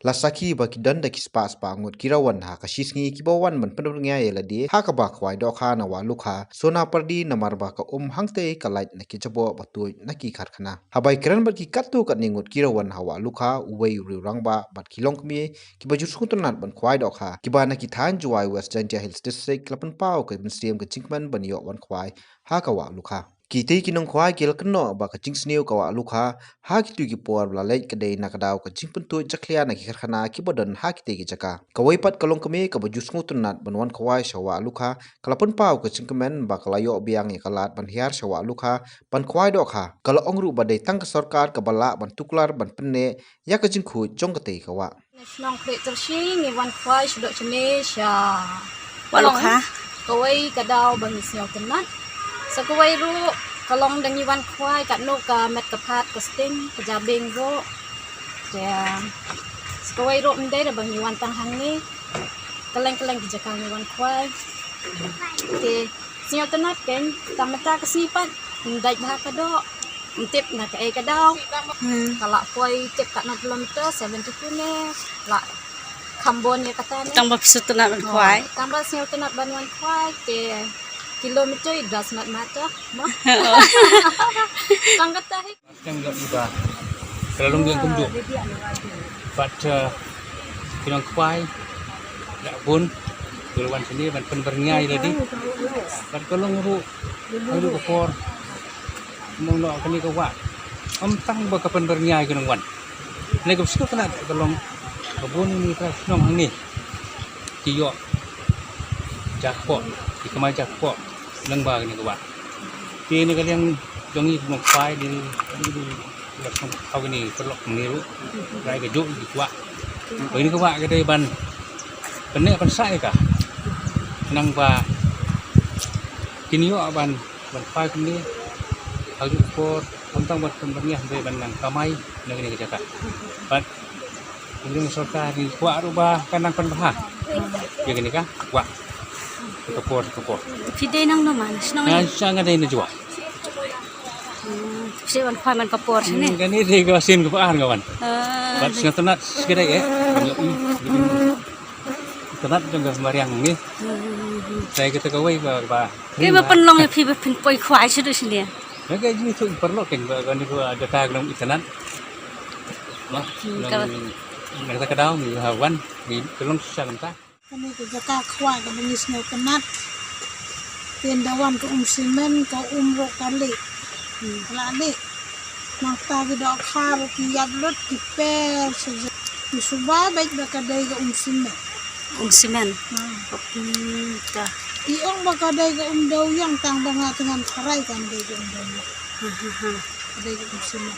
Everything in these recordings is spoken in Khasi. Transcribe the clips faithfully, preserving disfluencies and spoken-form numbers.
La sakhi ba ki don da ki spah spah ngut ki rawan ha ka shi sngi kiba wan ban pynrngiai ïa lade ha kaba khwai dohkha na Wah Lukha Sona Pyrdi, namar ba ka um hangtei ka lait na ki jaboh ba tuid na ki karkhana. Haba ïakren bad ki katto katne ngut ki rawan ha Wah Lukha, uwei u rangbah bad ki longkmie kiba ju sngewtynnat ban khwai dohkha, kiba na ki thaiñ Jowai, West Jaintia Hills District, la pynpaw ka mynsiem ka jingkmen ban ïoh wan khwai ha ka Wah Lukha. Kitei ki nongkhwai ki la kynnoh ba ka jingsniew ka Wah Lukha ha kito ki por ba la leit ka dei na ka daw ka jingpyntuid jakhlia na ki karkhana kiba don ha kitei ki jaka. Kawei pat ka longkmie kaba ju sngewtynnat ban wan khwai sha Wah Lukha ka la pynpaw ka jingkmen ba ka la ïoh biang ïa ka lad ban hiar sha Wah Lukha ban khwai dohkha. Ka la ong ruh ba dei tang ka sorkar kaba lah ban tuklar ban pynneh ïa ka jingkhuid jong katei ka wah. Na shnong Khlieh Tyrshi ngi wan khwai shaduh shane sha Wah Lukha. Kawei ka daw ba ngi sngewtynnat. Sa kawei ruh ka long da ngi wan khwai katno ka met ka phad ka sting ka jabieng ruh. Te sa kawei ruh ym dei da ba ngi wan tang hangne. Kylleng kylleng ki jaka ngi wan khwai. Te sngewtynnat kein, tang mynta ka sngi pat ym dait bha ka doh. Ym tip na kaei ka daw. Hmm. Ka la poi tip katno kilometer, seventy-two ne. La kham bun ïa kata ne. Tang ba phi sngewtynnat ban khwai. Tang ba sngewtynnat ban wan khwai te kilometer i das mat mat. Tang kata hi. Tang ïa iba ka la long ïa kumjuh. Bad, eh, ki nongkhwai la bun ki la wan shane ban pynbyrngiai lade. Bad ka long ruh ha ruh ka por mong noh kane ka wah. Ym tang ba ka pynbyrngiai ka nongwan. Ne ka bsut ka na ka long ka bun ni ka nong hangne. Ki ïoh jakpoh, ki kamai jakpoh lyngba kane ka wah. Te ne ka liang jong ngi ki nongkhwai di, di, di, di, kane ka paralok ni ruh. Rai ka juh ki kwah. Ba kane ka wah ka dei ban pynneh pynsah ïa ka. Nang ba kin ïoh ban, ban khwai kumne. Ha ka juh ka por, ym tang ban, ban, ban ïa, ban nang kamai na kane ka jaka. Bad Hynrei sorkar ngi kwah ruh ba ka nang pynbha ïa kane ka wah. Ka por, ka por. Phi dei nang na man shnong? Nga, nga dei na Jowai. Hmm, phi wan khwai man ka por shane? Hmm, kane dei ka sien kaba ar nga wan. Ah. Bad sngewtynnat shi ka dei eh. Tynnat jong ka mariang ni. Hmm. Dei kata kawei ba, ba. Kaba pynlong ïa phi ba phin poi khwai shaduh shane? Nga ka jingthut paralok kein ba kane ka jaka ka long itynnat. Noh, hmm, long, ka, na kata ka daw ngi ha wan, ngi ka long shisha kumta. Kane ka jaka khwai kaba ngi sngewtynnat. Te ynda wan ka um simen, ka um ruh ka lih. Hmm, ka la lih. Nangta ki dohkha ruh ki ïap lut, ki per sha ja. Ngi suba beit ba ka dei ka um simen. Um simen. Hmm. Hmm, ta. Ki ong ba ka dei ka um dewiong, tang ba nga te ngan tharai kan dei ka um dewiong. Ha, ha, ha. Ka dei ka um simen.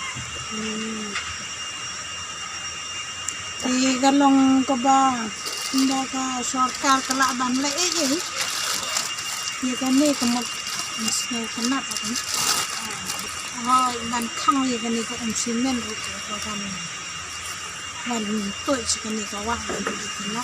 Hmm. Te ka long kaba ynda ka sorkar ka lah ban leh ei ei ïa kane ka mut, ngi sngewtynnat ïa kane. Hooid, ban khang ïa kane ka um simen ruh ka ban, ban tuid sha kane ka wah ban ïa kane.